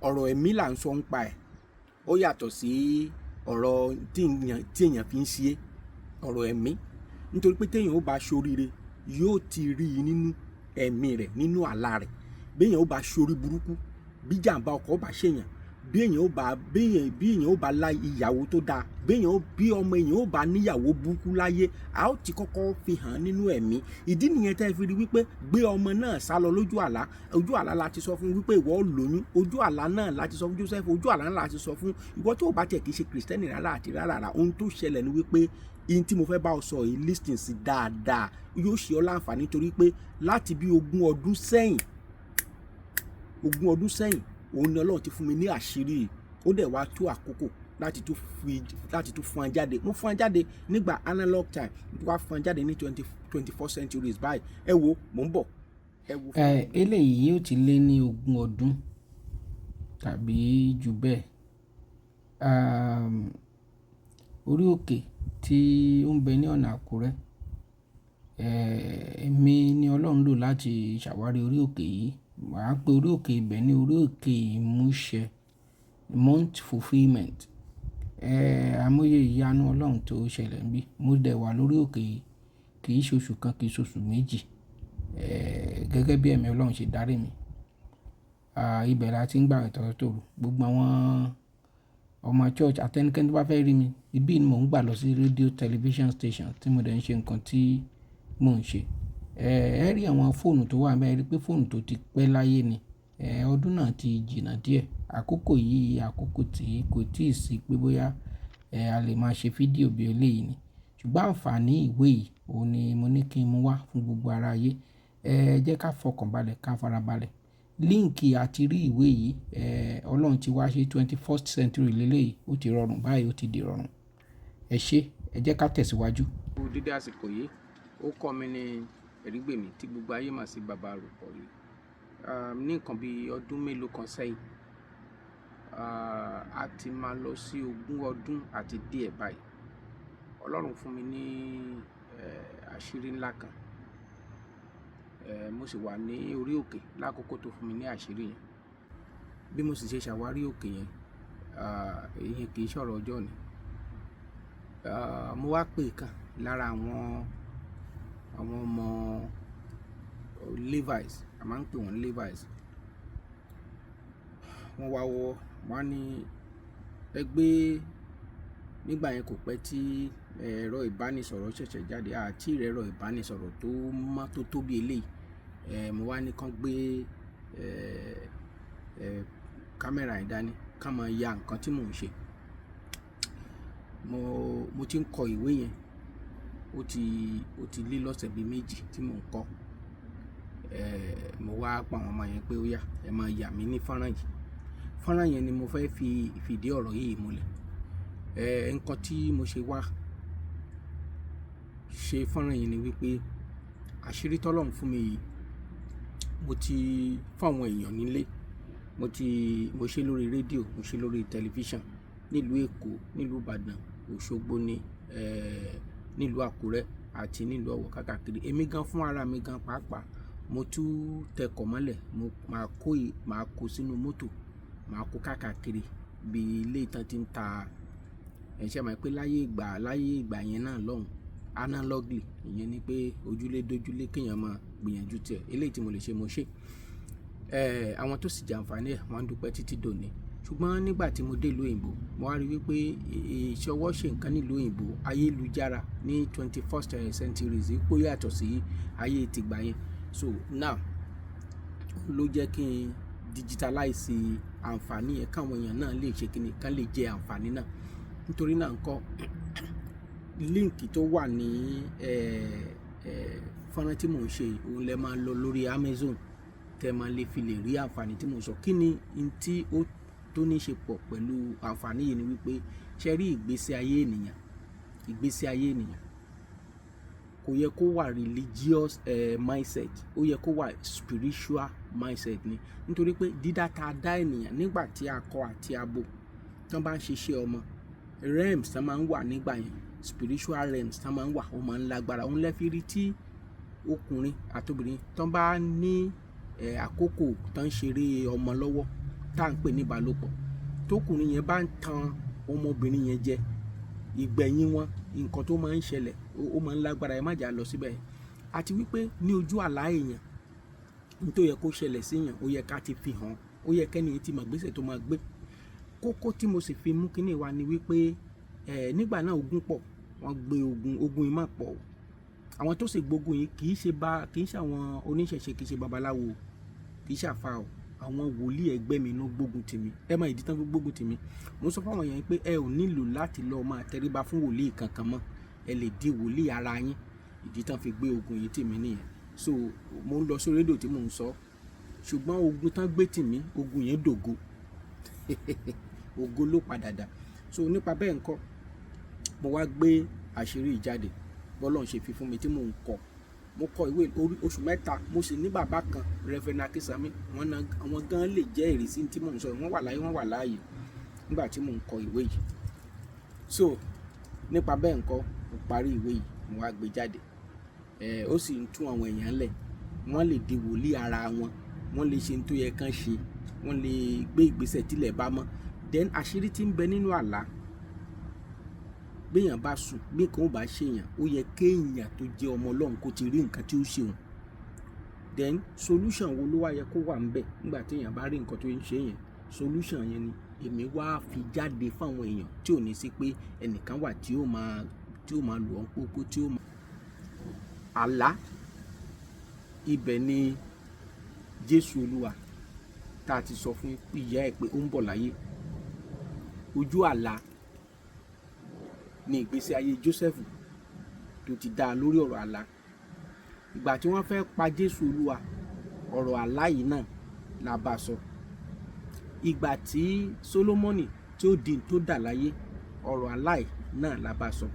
Ọ̀rọ̀ ẹ̀mí là ń sọ ń pa ẹ̀. Ó yàtọ̀ sí ọ̀rọ̀ tí èèyàn fi ń ṣe é, ọ̀rọ̀ ẹ̀mí. Nítorí pé téèyàn ó bá ṣoríire, yóò ti rí i nínú ẹ̀mí rẹ̀, nínú àlá rẹ̀. Béèyàn ó bá ṣorí burúkú, bí jàǹbá ọkọ̀ ó bá ṣèyàn, bí èèyàn ó bá lá ìyàwó tó dáa, bí ọmọ èèyàn ó bá níyàwó burúkú láyé, a ó ti kọ́kọ́ fi hàn nínú ẹ̀mí. Ìdí nìyẹn tẹ́ fi rí wípé gbé ọmọ náà sá lọ lójú àlá. Ojú àlá la ti sọ fún wípé ìwọ ó lóyún. Ojú àlá náà la ti sọ fún Joseph. Ojú àlá náà la ti sọ fún ìwọ tó bá tiẹ̀ kì í ṣe Kristẹni rárá àti rárá rárá. Ohun tó ṣẹlẹ̀ ni wípé ihun tí mo fẹ́ bá ọ sọ yìí, listen sí dáadáa, yóò ṣe ọ́ láǹfààní, torí pé láti bí 20 ọdún sẹ́yìn, 20 ọdún sẹ́yìn, òun ni Ọlọ́run ti fún mi ní àṣírí yìí. Ó dẹ̀ wá tó àkókò láti tún fún ẹ jáde. Mo fún ẹ jáde nígbà analog time, mo wá fún ẹ jáde ní 24 centuries báyìí. Ẹ wo, mò ń bọ̀, ẹ wo. Ẹ eléyìí yóò ti lé ní 20 ọdún tàbí jù bẹ́ẹ̀. Orí òkè tí ó ń bẹ ní ọ̀nà Àkúrẹ́, èmi ni Ọlọ́run lò láti ṣàwárí orí òkè yìí. Màá pe orí òkè ibẹ̀ ní orí òkè ìmúṣẹ, Mount Fulfilment. Àìmọye ìyanu Ọlọ́run tó ṣẹlẹ̀ níbí. Mo dẹ̀ wà lórí òkè yìí, kì í ṣe oṣù kan, kì í ṣe oṣù méjì, gẹ́gẹ́ bí ẹ̀mí Ọlọ́run ṣe darí mi. Ibẹ̀ la ti ń gbàwẹ̀ tọ̀sán tòru. Gbogbo àwọn ọmọ church àti ẹnikẹ́ni tó bá fẹ́ rí mi, ibí ni mò ń gbà lọ sí radio television station tí mo dẹ̀ ń ṣe nǹkan tí mò ń ṣe. Ẹ rí àwọn fóònù tó wà níbẹ̀, ẹ rí pé fóònù tó ti pẹ́ láyé ni. Ọdún náà ti jìnnà díẹ̀. Àkókò yìí, àkókò tí kò tíì sí pé bóyá a lè máa ṣe fídíò bí eléyìí ni. Ṣùgbọ́n àǹfààní ìwé yìí, òun ni mo ní kí n mú wá fún gbogbo ará ayé. Ẹ jẹ́ ká fọkàn balẹ̀, ká fara balẹ̀. Link àti rí ìwé yìí, Ọlọ́run ti wá ṣe 21st century lélẹ̀ yìí, ó ti rọrùn báyìí, ó ti di rọrùn. Ẹ ṣé, ẹ jẹ́ ká tẹ̀síwájú. Kú dédé àsìkò yìí. Ó kọ́ mi ní Ẹ̀rígbèmí tí gbogbo ayé mà sí Bàbá Àròpọ̀ yìí. Ní nǹkan bí ọdún mélòó kan sẹ́yìn, a ti máa lọ sí 20 ọdún àti díẹ̀ báyìí. Ọlọ́run fún mi ní àṣírí ńlá kan. Mo sì wà ní orí òkè lákòókò tó fún mi ní àṣírí yẹn. Bí mo sì ṣe ṣàwárí òkè yẹn, ìyẹn kì í ṣọ̀rọ̀ ọjọ́ ni. Mo wá pè kan lára àwọn ọmọ Levites, a máa ń pè wọ́n Levites. Wọ́n wá wọ́, wọ́n á ní ẹ gbé. Nígbà yẹn, kò pẹ́ tí ẹ̀rọ ìbánisọ̀rọ̀ ṣẹ̀ṣẹ̀ jáde, àti ẹ̀rọ ìbánisọ̀rọ̀ tó mọ́ tó tó bí eléyìí. Mo wá ní kán gbé kámẹ́rà yẹn dání, ká máa ya nǹkan tí mò ń ṣe. Mo ti ń kọ ìwé yẹn, ó ti lé lọ́sẹ̀ bí méjì tí mò ń kọ. Mo wá pa àwọn ọmọ yẹn pé ó yá, ẹ máa yà mí ní fọ́nrán yìí. Fọ́nrán yẹn ni mo fẹ́ fi fìdí ọ̀rọ̀ yìí múlẹ̀. Nǹkan tí mo ṣe wá ṣe fọ́nrán yìí ni wípé àṣírí tọ́lọ́run fún mi yìí, mo ti fún àwọn èèyàn nílé, mo ṣe lórí rédíò, mo ṣe lórí tẹlifíṣàn nílùú Èkó, nílùú Ìbàdàn, Òṣogbo ni, nílùú Àkúrẹ́ àti nílùú Ọ̀wọ̀ káàkiri. Èmi gan fún ara mi gan pàápàá, mo tún tẹkọ̀ mọ́lẹ̀, mo máa kó sínú mọ́tò, máa kó káàkiri bí ilé ìtàn tí ń ta. Ẹ ṣe mọ̀ pé láyé ìgbà yẹn náà lọ́hùn, analogly, ìyẹn ni pé ojúlé dójúlé kí èèyàn máa gbìyànjú tiẹ̀. Eléyìí tí mo lè ṣe, mo ṣe. Àwọn tó sì jẹ àǹfààní ẹ̀, wọ́n dúpẹ́ títí dòní. Ṣùgbọ́n nígbà tí mo dé ìlú òyìnbó, mo wá rí wípé ìṣọwọ́ ṣe nǹkan nílùú òyìnbó, ayélujára ní 21st century yìí pé ó yàtọ̀ sí ayé tìgbà yẹn. So now ló jẹ́ kí n digitalize àǹfààní yẹn, káwọn èèyàn náà lè ṣe kíni, kán lè jẹ àǹfààní náà. Nítorí náà ńkọ́, link tó wà ní fọ́nrán tí mò ń ṣe, òun lẹ máa lọ lórí Amazon tẹ máa lè fi lè rí àǹfààní tí mò ń sọ. Kí ni n tí ó tó ní ṣe pọ̀ pẹ̀lú àǹfààní yìí ni wípé, ṣé rí ìgbésí ayé ènìyàn, ìgbésí ayé ènìyàn kò yẹ kó wà religious mindset, ó yẹ kó wà spiritual mindset ni. Nítorí pé dídá ta dá ènìyàn, nígbà tí akọ àti abo tí wọ́n bá ń ṣiṣẹ́ ọmọ, realms tí wọ́n máa ń wà nígbà yẹn, spiritual realms tí wọ́n máa ń wà, ó máa ń lágbára. Òun lẹ fi rí tí ọkùnrin àti obìnrin tí wọ́n bá ní àkókò tó ń ṣeré ọmọ lọ́wọ́. tá à ń pè ní ìbálòpọ̀, tókùnrin yẹn bá ń tan ọmọbìnrin yẹn jẹ, ìgbẹ̀yìn wọn, nǹkan tó máa ń ṣẹlẹ̀, ó máa ń lágbára. Ẹ má jà lọ síbẹ̀. Àti wípé ní ojú àlá èèyàn, ní tó yẹ kó ṣẹlẹ̀ sí èèyàn, ó yẹ ká ti fi hàn, ó yẹ kẹ́ni tí mọ̀ gbèsè tó máa gbé. Kókó tí mo sì fi mú kíní wa ni wípé nígbà náà ogun pọ̀, wọ́n gbé ogun, ogun yìí má pọ̀ o. Àwọn tó sì gbógun yìí kì í ṣe bá, kì í ṣe àwọn oníṣẹ̀ṣe, kì í ṣe babaláwo, kì í ṣe àfáà o. Àwọn wòlíì ẹgbẹ́ mi ló gbógun tì mí. Ẹ mọ ìdí tán fi gbógun tì mí. Mo sọ fún àwọn èèyàn pé ẹ ò nílò láti lọ máa tẹríba fún wòlíì kankan mọ́. Ẹ lè di wòlíì ara yín. Ìdí tán fi gbé ogun yìí tì mí nìyẹn. So mo ń lọ sí rédíò tí mò ń sọ. Ṣùgbọ́n ogun tán gbé tì mí, ogun yẹn dògo. Ògo ló padà dà. So nípa bẹ́ẹ̀ ńkọ́, mo wá gbé àṣírí yìí jáde. Bọ́lọ́run ṣe fi fún mi tí mò ń kọ. Mo kọ ìwé orí oṣù 3. Mo sì ní bàbá kan, Reverend Akinsami, wọ́n náà, àwọn gan lè jẹ́ ìrísí tí mò ń sọ. Wọ́n wà láyé, wọ́n wà láàyè nígbà tí mò ń kọ ìwé yìí. So nípa bẹ́ẹ̀ ńkọ́, mo parí ìwé yìí, mo wá gbé jáde. Ó sì ń tún àwọn èèyàn lẹ̀. Wọ́n lè di wòlíì ara wọn. Wọ́n lè ṣe ohun tó yẹ kán ṣe. Wọ́n lè gbé ìgbésẹ̀ tí ilẹ̀ bá mọ́. Then àṣírí tí ń bẹ nínú àlá, bí èèyàn bá sùn, bí nǹkan ò bá ṣe èèyàn, ó yẹ kí èèyàn tó jẹ́ ọmọ Ọlọ́run kó ti rí nǹkan tí ó ṣe òun. Then solution wo ló wá yẹ kó wà níbẹ̀ nígbà tí èèyàn bá rí nǹkan tó ń ṣe èèyàn? Solution yẹn ni èmi wá fi jáde fún àwọn èèyàn tí ò ní sí pé ẹnìkan wà tí ó máa lù ọ́ pópó, tí ó máa. Àlá, ibẹ̀ ni Jésù Olúwa tá a ti sọ fún ìyá ẹ pé ó ń bọ̀ láyé. Ojú àlá ni ìgbésí ayé Joseph tó ti dá lórí ọ̀rọ̀ àlá. Ìgbà tí wọ́n fẹ́ pa Jésù Olúwa, ọ̀rọ̀ àlá yìí náà la bá sọ. Ìgbà tí Solomoni tí ó di tó dà láyé, ọ̀rọ̀ àlá yìí náà la bá sọ.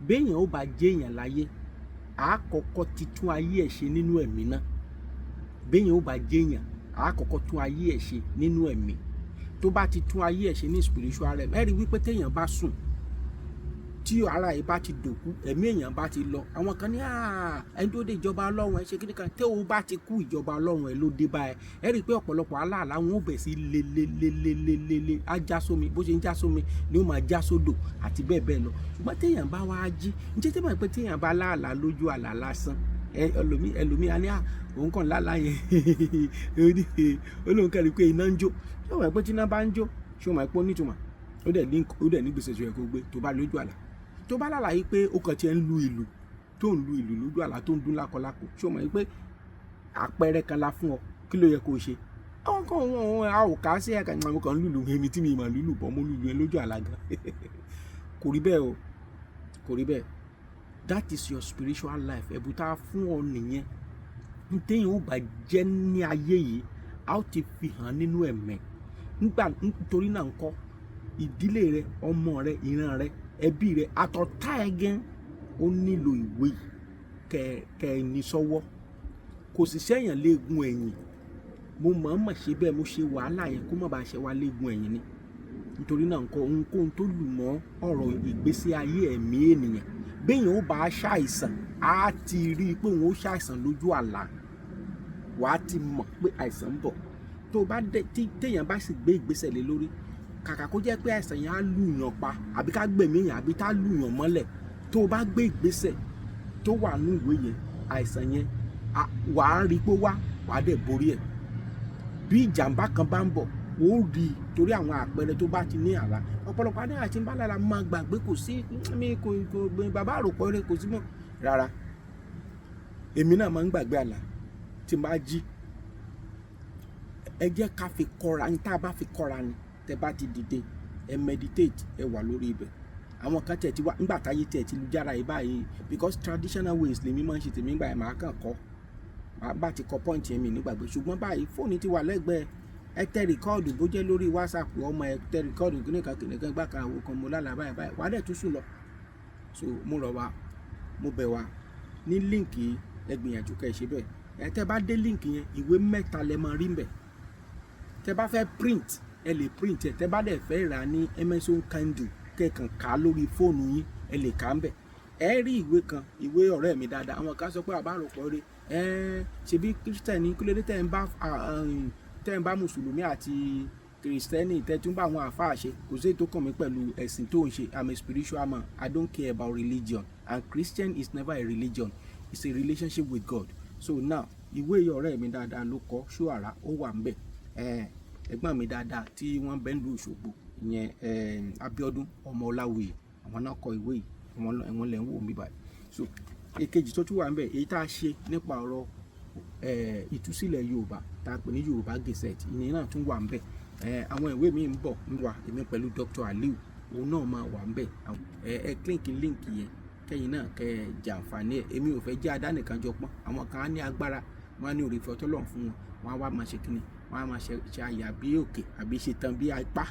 Bí èèyàn ó bá jẹ́ èèyàn láyé, a kọ́kọ́ ti tún ayé ẹ̀ ṣe nínú ẹ̀mí náà. Bí èèyàn ó bá jẹ́ èèyàn, a kọ́kọ́ tún ayé ẹ̀ ṣe nínú ẹ̀mí. Tó bá ti tún ayé ẹ̀ ṣe ní spiritual realm, ẹ rí wípé tí èèyàn bá sùn, tí ara ẹ̀ bá ti dòkú, ẹ̀mí èèyàn bá ti lọ. Àwọn kan ní, ẹni tó dé ìjọba Ọlọ́run, ẹ ṣe kíni kan. Tí o bá ti kú, ìjọba Ọlọ́run ẹ ló dé bá ẹ. Ẹ rí i pé ọ̀pọ̀lọpọ̀ aláàlá wọn ó bẹ̀ sí le le le le le le le, á já sómi, bó ṣe ń já sómi ni ó máa já sódò àti bẹ́ẹ̀ bẹ́ẹ̀ lọ. Ṣùgbọ́n tí èèyàn bá wá jí, ǹjẹ́ tí mọ̀ pé tí èèyàn bá láàlá lójú àlá lásán, ẹlòmí á ní, òun kàn láàlá yẹn. Ó lóun kẹ́rì pé iná ń jó. Ṣé o mọ̀ pé tí iná bá ń jó, ṣé o mọ̀ pé ó ní ìtumọ̀? Ó dẹ̀ ní gbèsè tó yẹ kó gbé tó bá lójú àlá. Tó bá lálàá yìí pé ó kàn ti ń lu ìlù, tó ń lu ìlù lójú àlá tó ń dún lákọlákọ, ṣé o mọ̀ pé àpẹẹrẹ kan la fún ọ, kí ló yẹ kó ṣe? Àwọn kan wọn a ò kà á sí ẹ̀ka, àwọn kan lùlù èmi tí mi mọ̀ lùlù bọ́, mo lùlù ẹ lójú àlá gan. Kò rí bẹ́ẹ̀ o, kò rí bẹ́ẹ̀. That is your spiritual life. Ẹ̀bùn tá a fún ọ nìyẹn. Ntẹ́yìn ó bá jẹ́ ní ayé yìí, a ó ti fi hàn nínú ẹ̀mẹ́. Nígbà nítorí náà ńkọ́, ìdílé rẹ, ọmọ rẹ, ìran rẹ, ẹbí rẹ, àtọ̀tá ẹ gan, ó nílò ìwé yìí kẹ ẹ ní sọ́wọ́. Kò sì sẹ́yìn léegun ẹ̀yìn. Mo mọ̀ọ́mọ̀ ṣe bẹ́ẹ̀, mo ṣe wàhálà yẹn kó má bàa ṣe wá léegun ẹ̀yìn ni. Nítorí náà ńkọ́, ohunkóhun tó lù mọ́ ọ̀rọ̀ ìgbésí ayé ẹ̀mí ènìyàn, béèyàn ó bá ṣàìsàn, á ti rí i pé òun ó ṣàìsàn lójú àlá. Wàá ti mọ̀ pé àìsàn ń bọ̀. Tó bá dé, tí téèyàn bá sì gbé ìgbésẹ̀ lé lórí, kàkà kó jẹ́ pé àìsàn yẹn á lù yàn pa, àbí ká gbẹ̀mí èèyàn, àbí tá lù yàn mọ́lẹ̀. Tó bá gbé ìgbésẹ̀ tó wà nínú ìwé yẹn, àìsàn yẹn, wà á rí pé wá, wà á dẹ̀ borí ẹ̀. Bí ìjàmbá kan bá ń bọ̀, ó rí i torí àwọn àpẹẹrẹ tó bá ti ní àlá. Ọ̀pọ̀lọpọ̀ adé àti bá lára máa gbàgbé, kò sí mi kò kò bàbá àròpọ̀ rẹ kò sí mọ́. Rárá, èmi náà máa ń gbàgbé àlá tí n bá jí. Ẹ jẹ́ ká fi kọ́ra, ní tá a bá fi kọ́ra ni. Tẹ bá ti dìde, ẹ meditate, ẹ wà lórí ibẹ̀. Àwọn kan tẹ̀ ti wá nígbà táyé tẹ̀ ti lu jára yìí báyìí, because traditional ways lèmi máa ń ṣe tèmi nígbà yẹn, màá kàn kọ́. Màá bá ti kọ point yẹn mi nígbàgbé. Ṣùgbọ́n báyìí fóònù ti wà lẹ́gbẹ̀ẹ́, ẹ tẹ record, bó jẹ́ lórí WhatsApp ọmọ, ẹ tẹ record kìnìkan kìnìkan gbá kan àwọn kan, mo lálàá báyìí báyìí, wàá dẹ̀ tún sùn lọ. So mo rọ̀ wá, mo bẹ̀ wá ní link, ẹ gbìyànjú kẹ́ ẹ ṣe bẹ́ẹ̀. Ẹ tẹ́ bá dé link yẹn, ìwé 3 lẹ máa rí ńbẹ̀. Tẹ́ bá fẹ́ print, ẹ lè print ẹ. Tẹ́ bá dẹ̀ fẹ́ rà ní Amazon Kindle, kẹ́ kàn ká lórí fóònù yín, ẹ lè kà ńbẹ̀. Ẹ rí ìwé kan, ìwé ọ̀rẹ́ mi dáadáa. Àwọn kan sọ pé àbá àròpọ̀ rẹ, ẹ ṣebí Christian ní, kí ló dé tẹ́ ń bá tẹ́ ń bá àwọn tẹ́ ń bá mùsùlùmí àti kìrìsìtẹ́nì, tẹ́ tún bá àwọn àáfàá ṣe, kò sí èyí tó kàn mí pẹ̀lú ẹ̀sìn tó ń ṣe. I'm a spiritual man. I don't care about religion, and Christian is never a religion, it's a relationship with God. So now, ìwé yìí, ọ̀rẹ́ mi dáadáa ló kọ ṣùàrà, ó wà ń bẹ̀. Ẹ̀gbọ́n mi dáadáa tí wọ́n bẹ́ ń lu Òṣogbo ìyẹn, Abíọ́dún ọmọ Ọláwuyì, àwọn náà kọ ìwé yìí. Àwọn lẹ̀ ń wò mí báyìí. So èkejì tó tún wà ń bẹ̀, èyí tá a ṣe nípa ọ̀rọ̀ ìtúsílẹ̀ Yorùbá tá a pè ní Yorùbá Gazette, ìyẹn náà tún wà ń bẹ̀. Àwọn ìwé mi ń bọ̀ ń wà, èmi pẹ̀lú Dr. Aliu, òun náà máa wà ń bẹ̀. Ẹ click link yẹn, kẹ́yìn náà kẹ́ ẹ jàǹfààní ẹ̀. Èmi ò fẹ́ jẹ́ adánìkan jọ pọ́n. Àwọn kan á ní agbára, wọn á ní òrìfẹ́ ọtọ́lọ́run fún wọn, wọn á wá máa ṣe kíni, wọn á máa ṣe àyà bí òkè àbí ṣe tán bí apá.